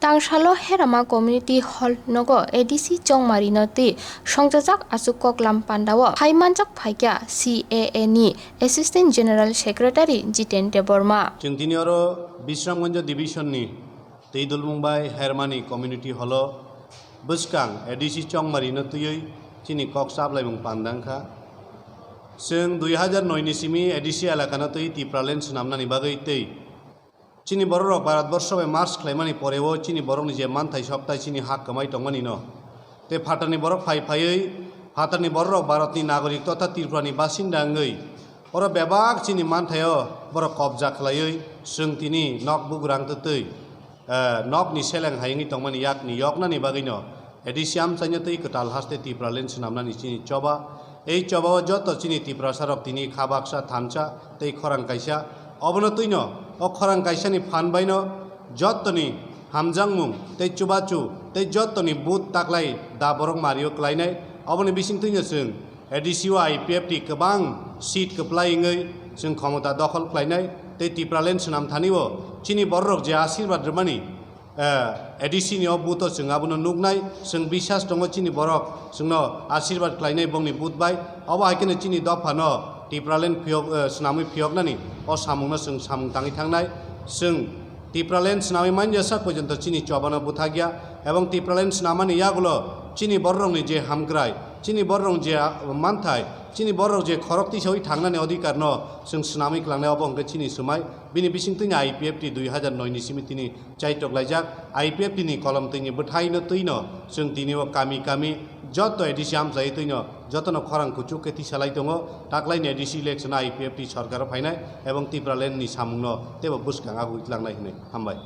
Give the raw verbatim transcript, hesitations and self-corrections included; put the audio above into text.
Tangsalo Herama Community Hall nogo A D C Chongmarino twi songjajak achuk koklam pandao phaimanjak phaikha C A A ni Assistant General Secretary Jiten Debbarma. Chwng tini oro Bisramganj Division ni tei Dulmung bai Hermani Community Hall o bwskang A D C Chongmarino twiwi chini kok chaplaimung panda wngkha. Chwng dui hajar noi ni simi A D C elakano twi Tipraland swnamnani bagwi tei chini bororok Bharatborsho bai march khlaimani poreo chini borokni je manthai sokthai chini hak kwmai tongmani no. Tei phatarni borok phai phaiwi phatarni bororok Bharatni nagorik totha Tripurani basinda wngwi oro bebak chini manthaio borok kobja khlaiwi chwng tini nok bugrang twtwi, eh, nokni seleng hai wngwi tongmani yakni yoknani bagwino A D C amchaino twi kwtal haste Tipraland swnamnani chini choba. Ei chobao joto chini Tiprasarok tini kha baksa thansa tei khorang kaisa. Obono twino o khorang kaisani phan baino jottoni hamjakmung tei chubachu tei jottoni but taklai da borok mario klainai. Oboni bising twino chwng A D C o I P F T kwbang seat kwplai wngwi chwng khomota dokhol khlainai tei Tipraland swnam thani o chini bororok je asirwad rwmani, eh, A D C ni o buto chwng abono nuknai, chwng bisas tongo chini borok chwngno asirwad khlainai bongni but bai. Obo hai kheno chini dophano Tipraland phiyok, eh, swnamwi phiyoknani o samungno chwng samung tangwi thangnai. Chwng Tipraland swnamwi manya sak porjonto chini chobano bwthakya, ebong Tipraland swnamani yagulo chini bororokni je hamkrai, chini bororok je, ah, manthai, chini bororok je khorok tisawi thangnani odhikarno chwng swnamwi klangnai, obo hwnkhe chini swmai. Bini bising twini I P F T dui hajar noi ni simi tini chaitok laijak. I P F T ni kolom twini bwthaino twino chwng tini o kami kami joto A D C amchai twino jotono khorang kuchuk khe tisalai tongo. Taklaini A D C election I P F T sorkaro phainai ebong Tipraland ni samungno teibo bwskang agwi tlangnai hwnwi. Hambai.